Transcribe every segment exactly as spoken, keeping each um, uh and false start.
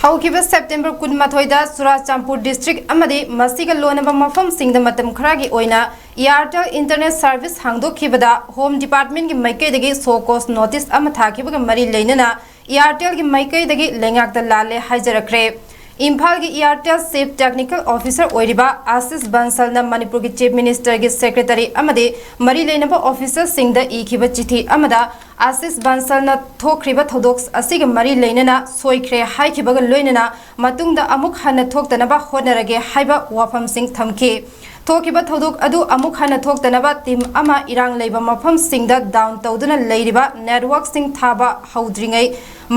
ꯍꯧꯈꯤꯕ September ꯀꯨꯟꯃꯥꯊꯣꯏꯗ Churachandpur district ꯑꯃꯗꯤ ꯃꯁꯤꯒ ꯂꯣꯟꯅꯕ ꯃꯐꯝꯁꯤꯡꯗ ꯃꯇꯝ ꯈꯔꯒꯤ ꯑꯣꯏꯅ Airtel internet service ꯍꯥꯡꯗꯣꯛꯈꯤꯕꯗ Home Departmentꯀꯤ ꯃꯥꯏꯀꯩꯗꯒꯤ show cause notice ꯑꯃ ꯊꯥꯈꯤꯕꯒ ꯃꯔꯤ ꯂꯩꯅꯅ Airtelꯒꯤ ꯃꯥꯏꯀꯩꯗꯒꯤ ꯂꯩꯉꯥꯛꯇ ꯂꯥꯜꯂꯦ ꯍꯥꯏꯖꯔꯛꯈ꯭ꯔꯦ꯫ ꯏꯝꯐꯥꯜꯒꯤ Airtel Chief Technical Officer ꯑꯣꯏꯔꯤꯕ ꯑꯥꯁꯤꯁ ꯕꯟꯁꯜꯅ ꯃꯅꯤꯄꯨꯔꯒꯤ Chief Ministerꯒꯤ secretary ꯑꯃꯗꯤ ꯃꯔꯤ ꯂꯩꯅꯕ officerꯁꯤꯡꯗ ꯏꯈꯤꯕ ꯆꯤꯊꯤ ꯑꯃꯗ ꯑꯥꯁꯤꯁ ꯕꯟꯁꯜꯅ ꯊꯣꯛꯈ꯭ꯔꯤꯕ ꯊꯧꯗꯣꯛ ꯑꯁꯤꯒ ꯃꯔꯤ ꯂꯩꯅꯅ ꯁꯣꯏꯈ꯭ꯔꯦ ꯍꯥꯏꯈꯤꯕꯒ ꯂꯣꯏꯅꯅ ꯃꯇꯨꯡꯗ ꯑꯃꯨꯛ ꯍꯟꯅ ꯊꯣꯛꯇꯅꯕ ꯍꯣꯠꯅꯔꯒꯦ ꯍꯥꯏꯕ ꯋꯥꯐꯝꯁꯤꯡ ꯊꯝꯈꯤ꯫ ꯊꯣꯛꯈꯤꯕ ꯊꯧꯗꯣꯛ ꯑꯗꯨ ꯑꯃꯨꯛ ꯍꯟꯅ ꯊꯣꯛꯇꯅꯕ team ꯑꯃ ꯏꯔꯥꯡ ꯂꯩꯕ ꯃꯐꯝꯁꯤꯡꯗ down ꯇꯧꯗꯨꯅ ꯂꯩꯔꯤꯕ networkꯁꯤꯡ ꯊꯥꯕ ꯍꯧꯗ꯭ꯔꯤꯉꯩ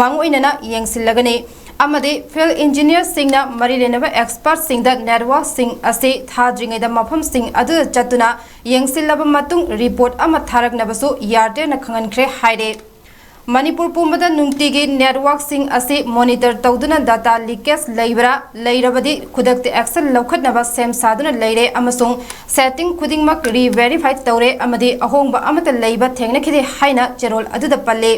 ꯃꯥꯡꯑꯣꯏꯅꯅ ꯌꯦꯡꯁꯤꯜꯂꯒꯅꯤ ꯑꯃꯗꯤ field engineerꯁꯤꯡꯅ ꯃꯔꯤ ꯂꯩꯅꯕ expertꯁꯤꯡꯗ networkꯁꯤꯡ ꯑꯁꯤ ꯊꯥꯗ꯭ꯔꯤꯉꯩꯗ ꯃꯐꯝꯁꯤꯡ ꯑꯗꯨꯗ ꯆꯠꯇꯨꯅ ꯌꯦꯡꯁꯤꯜꯂꯕ ꯃꯇꯨꯡ report ꯑꯃ ꯊꯥꯔꯛꯅꯕꯁꯨ Airtelꯅ ꯈꯪꯍꯟꯈ꯭ꯔꯦ ꯍꯥꯏꯔꯦ꯫ ꯃꯅꯤꯄꯨꯔ ꯄꯨꯝꯕꯗ ꯅꯨꯡꯇꯤꯒꯤ networkꯁꯤꯡ ꯑꯁꯤ monitor ꯇꯧꯗꯨꯅ data leakage ꯂꯩꯕ꯭ꯔꯥ, ꯂꯩꯔꯕꯗꯤ ꯈꯨꯗꯛꯇ action ꯂꯧꯈꯠꯅꯕ ꯁꯦꯝ ꯁꯥꯗꯨꯅ ꯂꯩꯔꯦ ꯑꯃꯁꯨꯡ setting ꯈꯨꯗꯤꯡꯃꯛ re-verify ꯇꯧꯔꯦ ꯑꯃꯗꯤ ꯑꯍꯣꯡꯕ ꯑꯃꯠꯇ ꯂꯩꯕ ꯊꯦꯡꯅꯈꯤꯗꯦ ꯍꯥꯏꯅ ꯆꯦꯔꯣꯜ ꯑꯗꯨꯗ ꯄꯜꯂꯤ꯫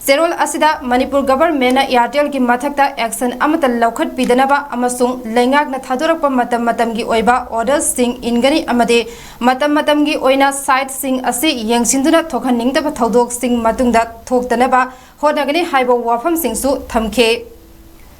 ꯆꯦꯔꯣꯜ ꯑꯁꯤꯗ ꯃꯅꯤꯄꯨꯔ governmentꯅ Airtelꯒꯤ ꯃꯊꯛꯇ action ꯑꯃꯠꯇ ꯂꯧꯈꯠꯄꯤꯗꯅꯕ ꯑꯃꯁꯨꯡ ꯂꯩꯉꯥꯛꯅ ꯊꯥꯗꯣꯔꯛꯄ ꯃꯇꯝ ꯃꯇꯝꯒꯤ ꯑꯣꯏꯕ orderꯁꯤꯡ ꯏꯟꯒꯅꯤ ꯑꯃꯗꯤ ꯃꯇꯝ ꯃꯇꯝꯒꯤ ꯑꯣꯏꯅ siteꯁꯤꯡ ꯑꯁꯤ ꯌꯦꯡꯁꯤꯟꯗꯨꯅ ꯊꯣꯛꯍꯟꯅꯤꯡꯗꯕ ꯊꯧꯗꯣꯛꯁꯤꯡ ꯃꯇꯨꯡꯗ ꯊꯣꯛꯇꯅꯕ ꯍꯣꯠꯅꯒꯅꯤ ꯍꯥꯏꯕ ꯋꯥꯐꯝꯁꯤꯡꯁꯨ ꯊꯝꯈꯤ꯫